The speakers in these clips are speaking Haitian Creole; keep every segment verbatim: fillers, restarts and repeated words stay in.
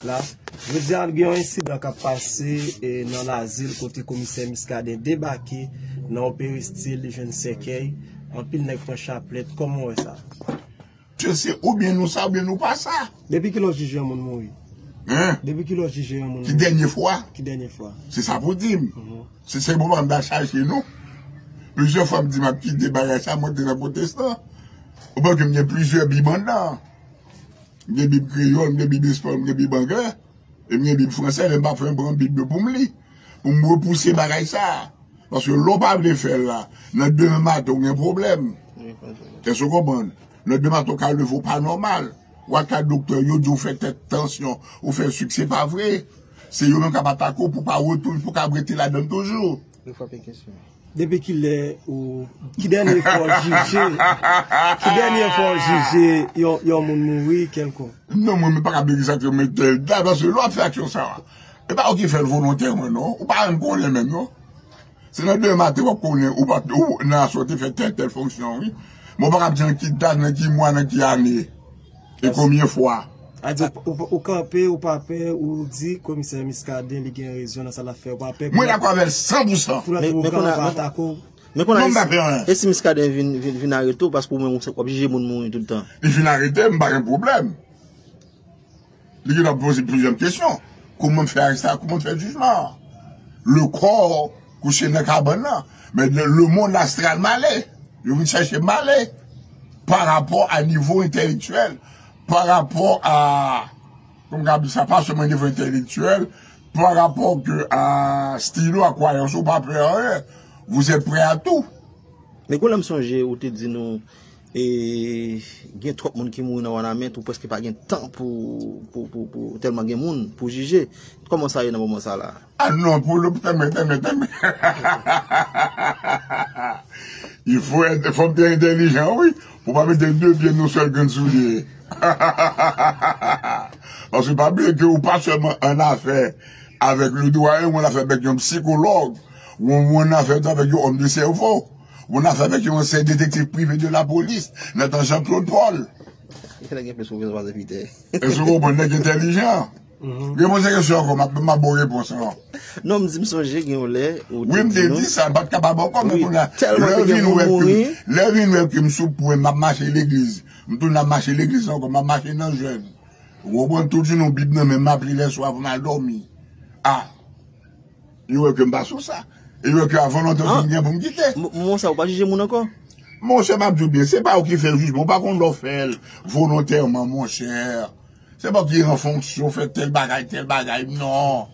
La, jodi a, gen yon ensidan k ap pase e, nan Lazil kote komisè Muscadin debake nan yon peristil, li jwenn sèkèy, anpil nèg pran chaplèt. Kòman w wè sa? Mesye, se oubyen nou sa, oubyen nou pa sa. Depi kilè w jije yon moun mouri? Hein? Depi kilè w jije yon moun Ki mouri? Dènye fwa? Ki dènye fwa? Se sa pou di m. Se sèl moman m ta chache nou. Plizyè fwa m di m ap kite bagay sa, mwen te nan pwotestan. Ou pa ke m gen plizyè bib anndan. M gen bib kreyòl, m gen bib espanyòl, m gen bib anglè. E m gen bib fransè, lè m pa fè m pran bib yo pou m li. Pou m repouse bagay sa. Paske lè w pa vle fè l la, nan demen maten ou gen pwoblèm. Èske w konprann? Nan demen maten ou ka leve ou pa nòmal. W al ka doktè, yo di w fè tèt, tansyon, ou fè sik, se pa vre. Se yo menm k ap atake w pou w pa retounen, pou w ka rete ladan l toujou. Depi kilè ou, ki dènye fwa w jije, ki dènye fwa w jije yon, yon moun mouri kèlkonk? Non, mwen menm pa ka bliye sa ke mwen tèl dat, paske lè w ap fè aksyon sa a, e pa ou ki fè l volontèman non, ou pa menm konnen menm non. Se nan demen maten w ap konnen ou pa, ou nan aswè w te fè tèl tèl fonksyon wi. Mwen pa ka di nan ki dat, nan ki mwa, nan ki ane. E konbyen fwa? A di ou, ou, ou kanpe, ou pa pè, ou di komisè Muscadin li gen rezon nan sa l ap fè, ou pa pè. Mwen dakò avè l san pou san. Pou lòt ou ka pa atake w. Men konnen Non, m pa pè anyen. E si Muscadin vin, vin, vin arete w, paske ou menm ou ap jije moun mouri tout tan. Li fin arete m, m pa gen pwoblèm. Li gentan poze plizyè kesyon. Kòman m fè aresta, kòman m fè jijman an? Le kò kouche nan kabann nan. Men le, le mond astral m ale. Yo vin chèche m ale. Pa rapò a nivo entèlektyèl, pa rapò a, kòman m ka di sa, pa sèlman nivo entèlektyèl, pa rapò ke a stilo, a kwayans ou, pa pè anyen. Vous êtes prêts à tout. Men gon lè m sonje ou te di nou e, gen twòp moun ki mouri nan Wanament, ou prèske pa gen tan pou, pou, pou, pou tèlman gen moun pou jije. Kòman sa ye nan moman sa la? A non, pou lòt, tanmen, tanmen, tanmen. Il faut être, fò m te entèlijan wi, pou pa mete de pye nan sèl grenn soulye. Paske pa bliye ke ou pa sèlman an afè avèk le doyen, ou an afè avèk yon psikològ, ou, ou an afè avèk yon òm de sèvo, ou an afè avèk yon ansyen detektif prive de la polis, nan tan Jean-Claude Paul. Nèg gen plis pwofesè pase Pitè. Èske w konprann? Nèg entèlijan. Gen poze kesyon ankò, m ap, m ap ba w repons lan. Non, m di m sonje gen yon lè ou Wi, m te di sa, m pa t kapab ankò, men Wi, kounye a, tèlman lè te gen vin moun wè ke, mouri. Lè vin wè ke m sou pwen, m ap mache legliz. M tounen ap mache legliz ankò, m ap mache nan jèn. Ou konprann, tout jounen yon bib nan men m, m ap li lèswa pou m al dòmi. A. Yo wè ke m pa sou sa. E yo wè ke avan lontan, m gen pou m kite. Mo- Moman sa ou pa jije moun ankò? Monchè, m ap di w byen, se pa ou ki fè jijman, ou pa konn lè w fè l volontèman, monchè. Se pa ou ki an fonksyon, fè tèl bagay, tèl bagay, non.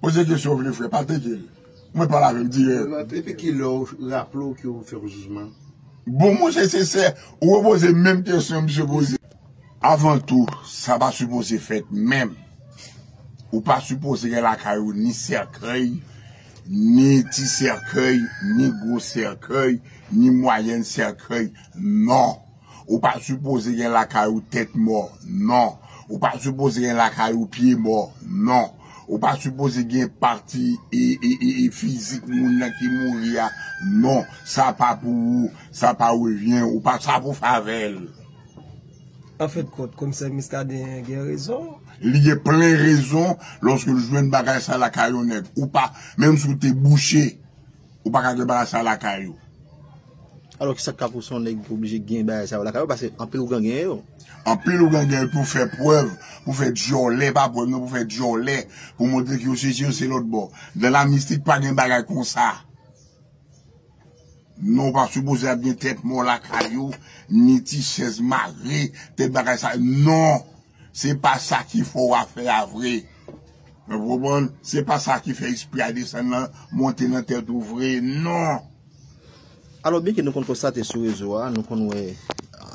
Poze kesyon w vle, frè, pa teke l. Mwen pale avè l dirèk. Depi kilè w raple w ke w fè yon jijman? Bon, monchè, se sè, ou repoze menm kesyon misye poze. Avan tou, sa pa sipoze fèt menm. Ou pa sipoze gen lakay ou ni sèkèy, ni ti sèkèy, ni gwo sèkèy, ni mwayèn sèkèy. Non. Ou pa sipoze gen lakay ou tèt mò. Non. Ou pa sipoze gen lakay ou pye mò. Non. Ou pa sipoze gen pati e, e, e, e fizik moun nan ki mouri a. Non. Sa pa pou ou. Sa pa revyen. Ou pa sa pou favè l. Anfendkont, komisè Muscadin gen rezon. Li gen plen rezon lòske l jwenn bagay sa lakay yon nèg. Ou pa, menm si w te bouche, ou pa ka gen bagay sa lakay ou. Alò, kisa k ka pouse yon nèg oblije gen bagay sa yo lakay yo? Paske anpil ougan genyen yo. Anpil ougan genyen pou fè prèv, pou fè dyòlè, pa prèv non, pou fè dyòlè, pou montre ke yo sesi, yo se lòt bò. Nan lamistik, pa gen bagay konsa. Non, ou pa sipoze ap gen tèt mò lakay ou, ni ti chèz mare, tèt bagay sa. Non, se pa sa ki fè w afè a vre. Ou konprann? Se pa sa ki fè espri a desann nan, monte nan tèt ou vre. Non. Alò, byenke nou konn konstate sou rezo a, nou konn wè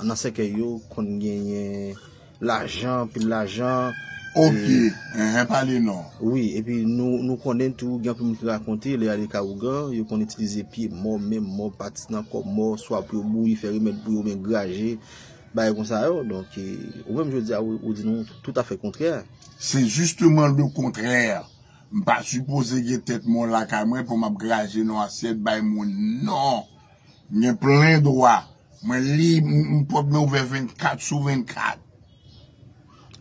nan sèkèy yo konn genyen lajan, anpil lajan. Ok, enhen, pale non. Wi, epi nou, nou konnen tou, gen anpil moun ki rakonte, lè y ale kay ougan, yo konn itilize pye mò, men mò, pati nan kò mò, swa pou yo bouyi, fè remèd pou yo, oubyen graje, bagay konsa yo. Donk, e, ou menm jodi a, ou, ou di nou toutafè kontrè. Se jisteman le kontrè. M pa sipoze gen tèt mò lakay mwen pou m ap graje nan asyèt bay moun. Non. M gen plen dwa. Mwen lib, m, m pòt mwen ouvè vennkat sou vennkat.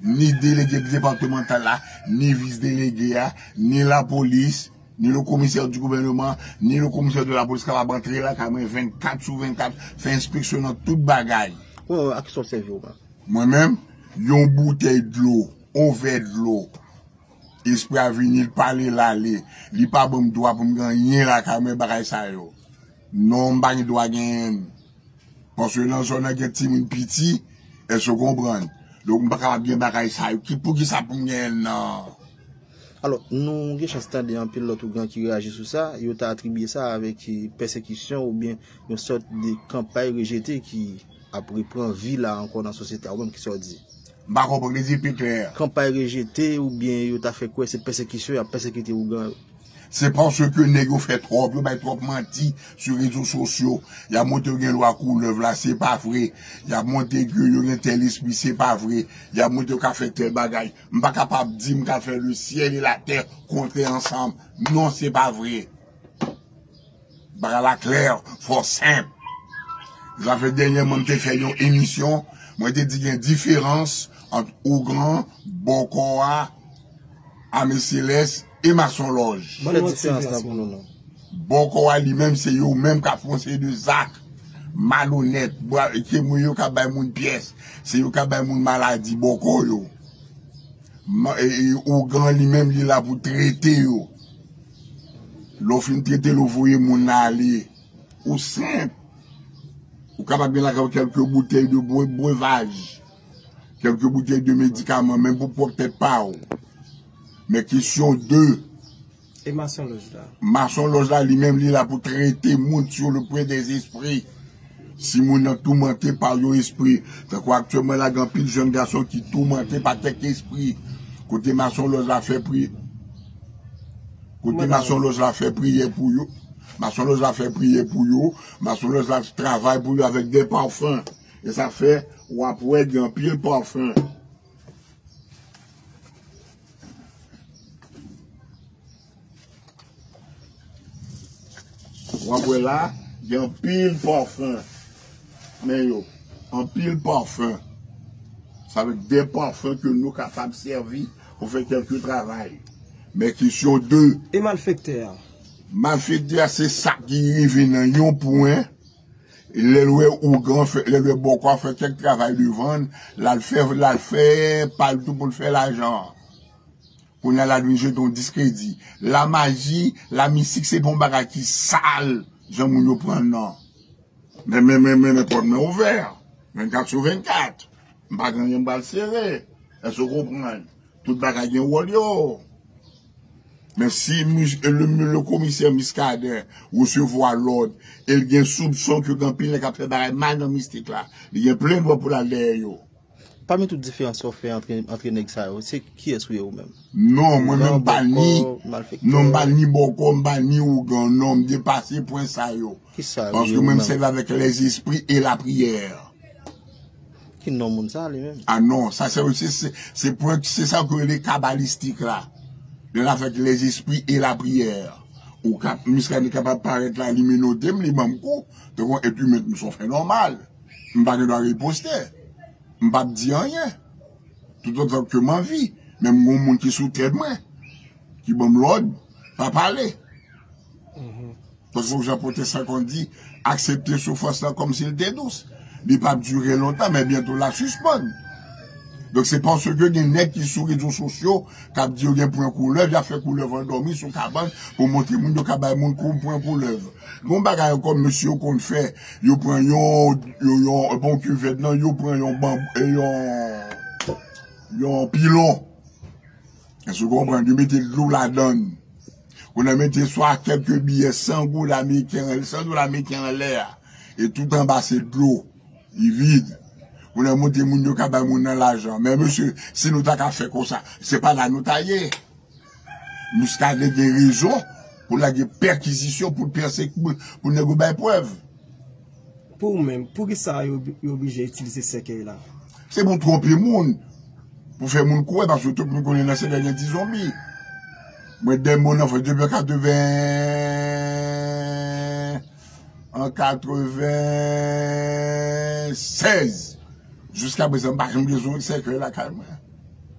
Ni delege depatmantal la, ni vis delege a, ni lapolis, ni le commissaire du gouvernement, ni le commissaire de la police kapab antre lakay mwen vennkat sou vennkat, fè enspeksyon nan tout bagay. Wi, wi, a ki sa w sèvi ou menm? Mwen menm, yon boutèy dlo, yon vè dlo. Espri a vini, l pale, l ale. Li pa ban m dwa pou m gen anyen lakay mwen, bagay sa yo. Non, m pa gen dwa genyen l. Paske nan zòn nan gen timoun piti, èske w konprann? Donk, m pa kapab gen bagay sa yo. Ki, poukisa pou m genyen l nan? Alò, nou gen chans tande anpil lòt ougan ki reyaji sou sa. Yo ta atribye sa avèk, eh, pèsekisyon oubyen yon sòt de kanpay rejete ki ap repran vi la ankò nan sosyete a. Ou menm, ki sa w di? M pa konprann, redi pi klè. Kanpay rejete oubyen yo ta fè kwè se pèsekisyon y ap pèsekite ougan yo. Se paske nèg yo fè twòp, yo bay twòp manti sou rezo sosyo. Y ap montre yo gen lwa koulèv la, se pa vre. Y ap montre ke yo gen tèl espri, se pa vre. Y ap montre yo ka fè tèl bagay. M pa kapab di m ka fè le ciel et la terre kontre ansanm. Non, se pa vre. Bagay la klè, fò senp. Sa fè dènyèman m te fè yon emisyon, mwen te di gen diferans ant ougan, bòkò a, ame selès e masonlòj. Fè diferans lan pou nou non. Bòkò a li menm se yo menm k ap fè yon seri de zak malonèt, bra- ke moun yo ka bay moun pyès, se yo ka bay moun maladi, bòkò yo. Ma- e- e ougan li menm li la pou trete yo. Lè w fin trete l, ou voye moun nan ale. Ou senp. Ou kapab gen lakay ou kèlke boutèy de bre- brevaj, kèlke boutèy de medikaman, menm pou pwòp tèt pa w. Men kesyon de E masonlòj la? Masonlòj la, li menm, li la pou trete moun sur le plan des esprits. Si moun nan toumante pa yon espri, tankou aktyèlman la, gen anpil jèn gason ki toumante pa kèk espri. Kote masonlòj la fè pri, kote masonlòj la fè priyè pou yo, masonlòj la fè priyè pou yo, masonlòj la travay pou yo avèk de pafen. E sa fè, w ap wè gen anpil pafen. W ap wè la, gen anpil pafen. Men yo, anpil pafen. Sa vle de pafen ke nou kapab sèvi pou fè kèlke travay. Men kesyon de E malfektè a? Malfektè a, se sa ki rive nan yon pwen. Lè l wè ougan fè, lè l wè bòkò a fè kèk travay devan l, l al fè, l al fè pa l tou pou l fè lajan. Kounye a, l al vin jete yon diskredi. Lamaji, lamistik, se pa yon bagay ki sal, jan moun yo pran l nan. Men, men, men, men, men pòt mwen ouvè, vennkat sou vennkat. M pa gen anyen m pral sere. Èske w konprann? Tout bagay gen wòl yo. Men si mis- le, le komisè Muscadin resevwa lòd e l gen soupson ke gen anpil nèg k ap fè bagay mal nan mistik la, li gen plen dwa pou l al dèyè yo. Pami tout diferans sa w fè antre, antre nèg sa yo, se kiyès ou ye ou menm? Non, mwen menm m pa ni, non, m pa ni bòkò, m pa ni ougan, non, m depase pwen sa yo. Paske mwen m sèvi avèk lèzespri e lapriyè. Ki non moun sa li menm? A non, sa se, se, se, se pwen, se sa yo rele kabalistik la. Lè l avèk lèzespri e lapriyè. Ou ka, Muscadin kapab parèt la, li menote m, li ban m kou, tankou yon èt imen, m se yon fè nòmal. M pa gen dwa riposte. M p ap di anyen. Toutotan ke m anvi. Men m gon moun ki sou tèt mwen, ki ban m lòd, pa pale. Paske fòk jan pwotestan konn di, aksepte soufrans lan kòmsi l te dous. Li p ap dire lontan, men byento l ap sispann. Donk, se paske gen nèg ki sou rezo sosyo k ap di yo gen pwen koulèv, y ap fè koulèv andòmi sou kabann pou montre moun yo ka bay moun kou pwen koulèv. Gon bagay ankò, mesye yo konn fè, yo pran yon, yon, yon, bon kivèt nan, yo pran yon banb, e yon, yon pilon. Èske w konprann? Yo mete dlo ladan l. Kounye a mete swa kèlke biyè san goud ameriken, san dola ameriken anlè a. E tout anba se dlo. Li vid. Kounye a montre moun yo ka bay moun nan lajan. Men mesye, si nou ta ka fè konsa, se pa la nou ta ye. Muscadin gen rezon pou lage pèkizisyon, pou l pèse, pou, pou nèg yo bay prèv. Pou ou menm, poukisa yo, yo oblije itilize sèkèy la? Se pou twonpe moun, pou fè moun kwè, paske tout moun konnen nan sèkèy gen ti zonbi. Mwen, dèyè moun nan fè depi katreven, an katreven sèz, jiska prezan, m pa janm gen sèkèy lakay mwen.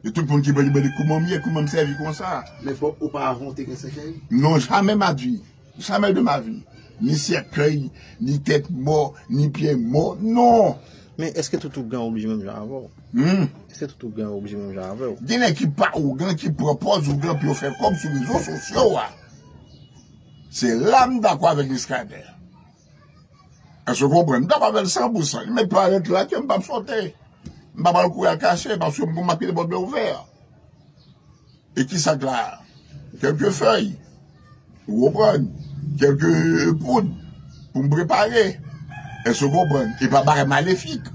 E tout moun ki ban li, ban li, kouman m ye, kouman m sèvi konsa. Men bon, oparavan ou te gen sèkèy? Non, jamais ma vie. Jamais de ma vie. Ni sèkèy, ni tèt mò, ni pye mò. Non. Men èske tout ougan oblije menm jan avè w? Hmm. Èske tout ougan oblije menm jan avè w? Gen nèg ki pa ougan, ki pran pòz ougan pou yo fè kòb sou rezo sosyo a. Se la m dakò avèk Muscadin. Èske w konprann? M dakò avè l san pou san. Li mèt parèt la ke m p ap sote. M pa pral kouri al kache, paske m gon makile bòdè ouvè. E ki sa k la? Kèlke fèy, ou konprann? Kèlke poud pou m prepare. Èske w konprann? E pa bagay malefik.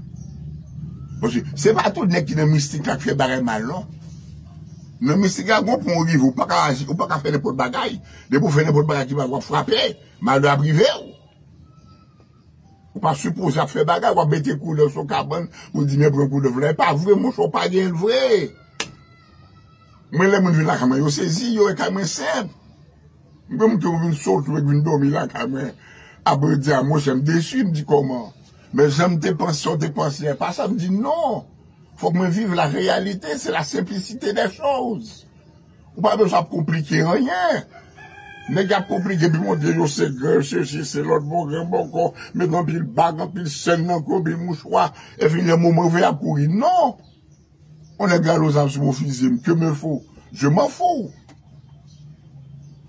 Paske se pa tout nèg ki nan mistik la k fè bagay mal, non. Nan mistik la, gon pwen ou rive, ou pa ka aji, ou pa ka fè nenpòt bagay. Depi w fè nenpòt bagay ki mal, w ap frape. Malè ap rive w. Ou pa sipoze ap fè bagay, w ap mete koulèv sou kabann pou di men pran koulèv la. E pa vre, monchè, ou pa gen l vre. Mwen, lè moun vin lakay mwen, yo sezi, yo wè kay mwen senp. M gen moun ki vin sot, yo vin dòmi lakay mwen. Apre di a, monchè, m desi, m di kòman. Men jan m te panse, ou te panse, pa sa, m di non. Fòk mwen viv la réalité, c'est la simplicité des choses. Ou pa bezwen ap konplike anyen. Nèg ap konplike, epi montre yo se gran, se si, se lòt, bon, gran bòkò, met anpil bag, anpil chèn nan kou, anpil mouchwa, epi lè moman vle ap kouri. Non! On nèg rale zam sou mwen, fize m, que me faut? Je m'en fous.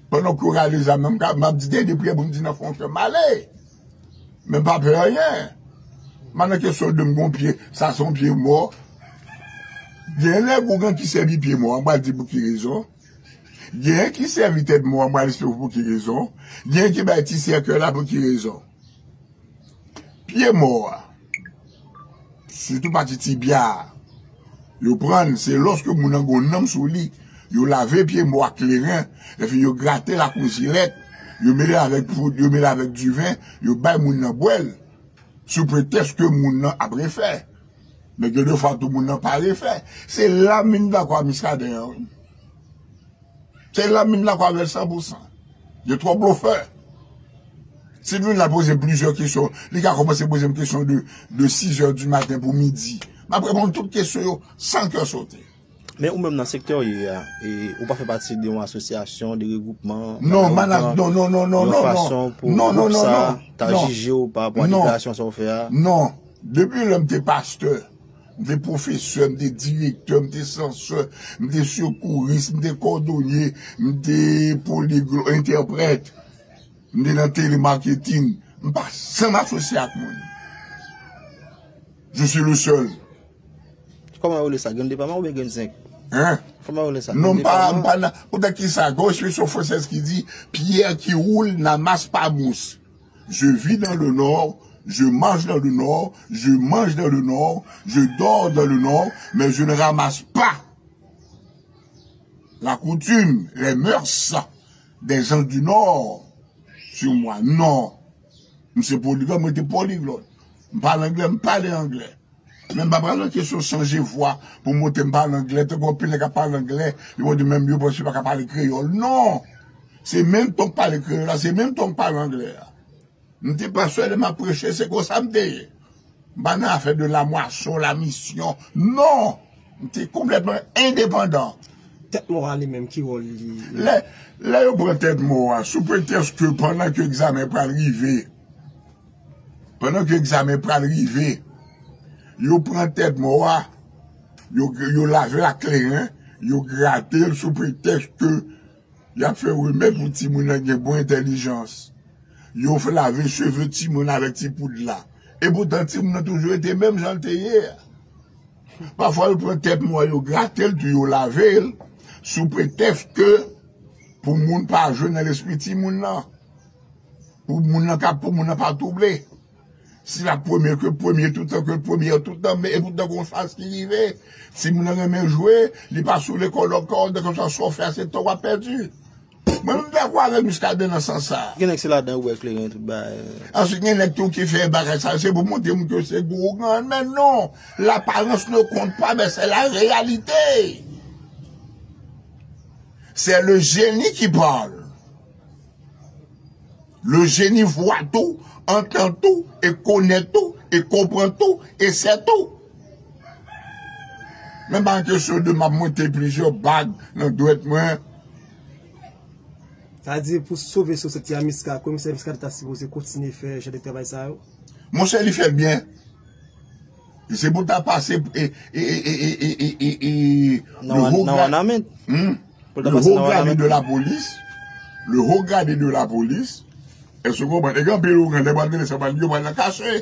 Pandan ke yo rale zam nan, m ka, m ap di dènye priyè pou m di nan fon kè m ale. Men m pa pè anyen. M pa nan kesyon de m gon pye, sa se yon pye mò. Gen nèg ougan ki sèvi pye mò a, m pral di pou ki rezon. Gen ki sèvi tèt mò a, m pral esplike pou ki rezon. Gen ki bay ti sèkèy la pou ki rezon. Pye mò a, sitou pati tibya a, yo pran l, se lòske moun nan gon nanm sou li, yo lave pye mò a kleren, epi yo grate l ak yon jilèt, yo mele l avèk poud, yo mele l avèk diven, yo bay moun nan bwè l, sou pretèks ke moun nan ap refè. Men gen de fwa tou moun nan pa refè. Se la m vin dakò a Muscadin an, wi. Se la m vin dakò avè l san pou san. Yo twò blofè. Si l vin la poze plizyè kesyon, li ka kòmanse poze m kesyon de, de sizè di maten pou midi. M ap reponn tout kesyon yo san kè sote. Men ou menm nan sektè w ye a, e ou pa fè pati de yon asosyasyon, de regwoupman, Non, manaj, non, non, non, non, yon non, fason non. Pou Non, non, gwoup non, sa non. Ta Non. Jije w pa rapò a Non. Deklarasyon sa w fè a? Non. Depi lè m te pastè, m te pwofesè, m te direktè, m te sansè, m te sekouris, m te kòdonye, m te poliglòt, entèprèt, m te nan telemarketing, m pa janm asosye ak moun. Je suis le seul. Kòman yo rele sa? Grenn depaman oubyen grenn zenk? Hein? Kòman yo rele sa? Non, Grenn m pa, depaman? M pa nan, ou ta ki sa, gon ekspresyon fransèz ki di, pierre qui roule n'amasse pas mousse. Je vis dans le nord, je mange dans le nord, je mange dans le nord, je dors dans le nord, mais je ne ramasse pas la coutume, les mœurs des gens du nord sur moi. Non. M se poliglòt, mwen te poliglòt. M pale anglè, m pale anglè. Men m pa pral nan kesyon chanje vwa pou montre m pale anglè, tankou anpil nèg ap pale anglè, yo di menm yo panse yo pa ka pale kreyòl. Non! Se menm ton k pale kreyòl la, se menm ton k pale anglè a. M te pastè lè m ap preche, se konsa m te ye. M pa nan afè de la moisson, la mission. Non! M te konplètman endepandan. Tèt mò a li menm, ki wòl li? Lè, lè yo pran tèt mò a, sou pretèks ke pandan ke egzamen pral rive, pandan ke egzamen pral rive, yo pran tèt mò a, yo, yo lave l ak kleren, yo grate l sou pretèks ke y ap fè remèd pou timoun nan gen bon entèlijans. Yo fè lave cheve timoun avèk ti poud la. E poutan timoun nan toujou rete menm jan l te ye a. Pafwa yo pran tèt mò a, yo grate l tou, yo lave l, sou pretèks ke pou moun pa jwe nan lespri timoun nan. Pou moun nan ka, pou moun nan pa twouble. Si l ap premye, ke l premye toutan, ke l premyè toutan, men epoutan gon faz ki rive. Timoun nan renmen jwe, li pa sou lekòl ankò, donk sa w fè a se tan w ap pèdi. Mwen, m dakò avèk Muscadin nan sans sa. Gen nèg se ladan yo bwè kleren tout bagay. Answit, gen nèg tou ki fè bagay sa, se pou montre moun ke se gwo gang. Men non, l'apparence ne compte pas, mais c'est la réalité. C'est le génie qui parle. Le génie voit tout, entend tout, et connaît tout, et comprend tout, et sait tout. Men pa yon kesyon de m ap monte plizyè bag nan dwèt mwen. Sa di pou sove sosyete a, Muscadin, komisè Muscadin ta sipoze kontinye fè jan de travay sa yo. Monchè, li fè l byen. E se pou ta pase e, e, e, e, e, e, e, e, Nan wan- nan wanament. Hmm. Pou l ta Le pase haut nan gradé wanament. De la police, le haut gradé de la police, èske w konprann? E gen anpil ougan, lè pral tande sa, pral di yo pral nan kache.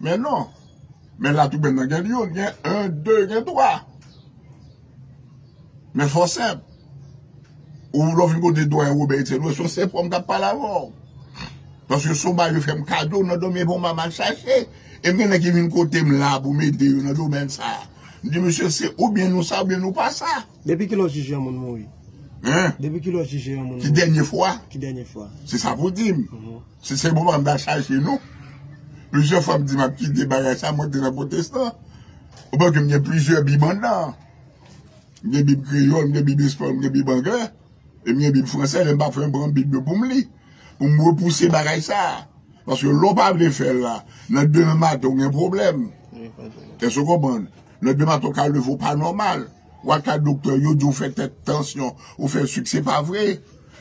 Men non. Men la tou bèn nan gen youn, gen en, de, gen twa. Men fò senp. Ou lè w vin kote Doyen Robert Etienne, se yon senp òm k ap pale avè w. Paske se yon bagay yo fè m kado nan dòmi, bon, m al chache. E m gen nèg ki vin kote m la pou m ede yo nan domèn sa. M di, mesye, se oubyen nou sa, oubyen nou pa sa. Depi kilè w jije yon moun mouri? Hein? Depi kilè w jije yon moun Ki mouri? Dènye fwa? Ki dènye fwa? Se sa pou di m. Se se moman m ta chache nou. Plizyè fwa m di m ap kite bagay sa, mwen te nan pwotestan. Ou pa ke m gen plizyè bib anndan. M gen bib kreyòl, m gen bib espanyòl, m gen bib anglè. E m gen bib fransè, lè m pa fè m pran bib yo pou m li. Pou m repouse bagay sa. Paske lè w pa vle fè l la, nan demen maten w gen pwoblèm. Èske w konprann? Nan demen maten w ka leve w pa nòmal. W al ka doktè, yo di w fè tèt, tansyon, ou fè sik, se pa vre.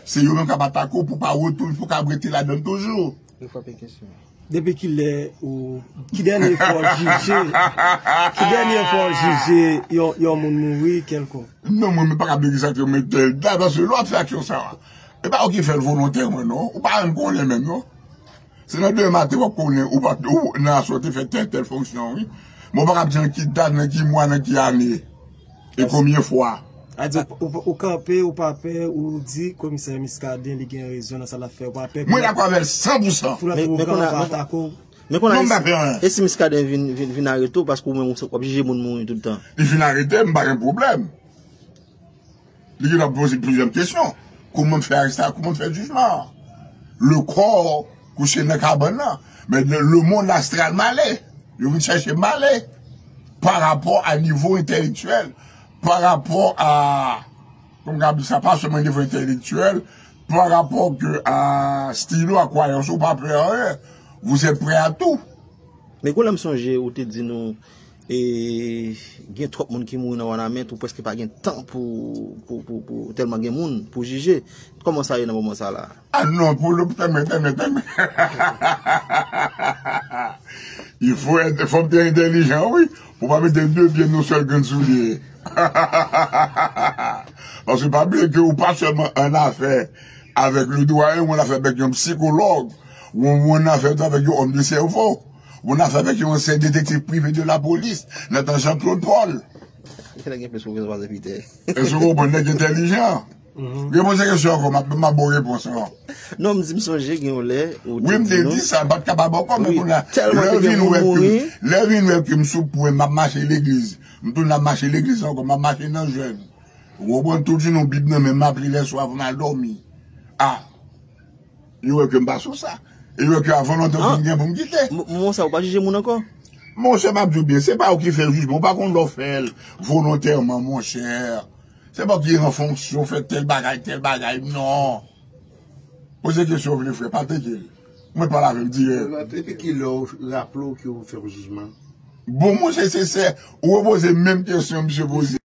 Se yo menm k ap atake w pou w pa retounen, pou w ka rete ladan l toujou. Refrape kesyon. Depi kilè ou, ki dènye fwa w jije, ki dènye fwa w jije yon, yon moun mouri kèlkonk? Non, mwen, mwen pa ka bligi sa ke mwen tèl dat, paske lè w ap fè aksyon sa a, e pa ou ki fè l volontèman, non. Ou pa menm konnen menm, non. Se nan demen maten w ap konnen, ou pa, ou nan aswè w te fè tèl, tèl fonksyon, wi. Men w pa ka di nan ki dat, nan ki mwa, nan ki ane. E konbyen fwa. A di, ou, ou, ou kanpe, ou pa pè, ou di komisè Muscadin, li gen rezon nan sa l ap fè, ou pa pè. Mwen dakò avè l san pou san. Pou l ap Men- men pran kounye a- pou atake w. Men kounye a, Non, m pa e si- pè anyen. E si Muscadin vin, vin, vin arete w paske ou menm w ap jije moun mouri tout tan? Li fin arete, m pa gen pwoblèm. Li gen ap poze plizyè kesyon. Kouman m fè aresta, kouman m fè jijman an? Le kò kouche nan kabann nan. Men le, le mond astral m ale. Yo vin chèche m ale. Pa rapò a nivo entèlektyèl. Pa rapò a, kòm m ka di sa, pa sèlman nivo entèlektyèl, pa rapò ke a stilo, a kwayans ou, pa pè anyen. Vous êtes prêts à tout. Men kou lè m sonje ou te di nou e, gen twòp moun ki mouri nan Wanament, ou prèske pa gen tan pou, pou, pou, pou tèlman gen moun pou jije. Kòman sa ye nan moman sa la? Ah non, pou le tèmen, tèmen, tèmen. Il faut être, fò m te entèlijan, wi. Pou pa mete de pye nan sèl grenn soulye. Paske pa bliye ke ou pa sèlman an afè avèk le doyen, ou an afè avèk yon sikològ, ou an afè avèk yon òm de sèvo, ou an afè avèk yon ansyen detektif prive de la polis, nan tan Jean-Claude Paul. Gen nèg gen plis pwofesè pase Pitè. Èske w konprann nèg entèlijan? Repoze kesyon ankò, m ap, m ap ba w repons lan. Non, m di m sonje gen yon lè ou Wi, m te di sa, m pa t kapab ankò, men Wi, kounye a, tèlman lè te gen vin moun wè ke, mouri. Lè vin wè ke m sou pwen, m ap mache legliz. M tounen ap mache legliz ankò, m ap mache nan jèn. Ou konprann, tout jounen yon bib nan men m, m ap li lèswa pou m al dòmi. Ah! Yo wè ke m pa sou sa. E yo wè ke avan lontan pou m gen pou m kite. Mo- Moman sa ou pa jije moun ankò? Monchè, m ap di w byen, se pa ou ki fè jijman, ou pa konn lè w fè l volontèman, monchè. Se pa ou ki an fonksyon, fè tèl bagay, tèl bagay, non. Poze kesyon w vle, frè, pa teke l. Mwen pale avè l dirèk. Depi ki lè w raple w ke w fè yon jijman? Bon, monchè, se sè, ou repoze menm kesyon misye poze.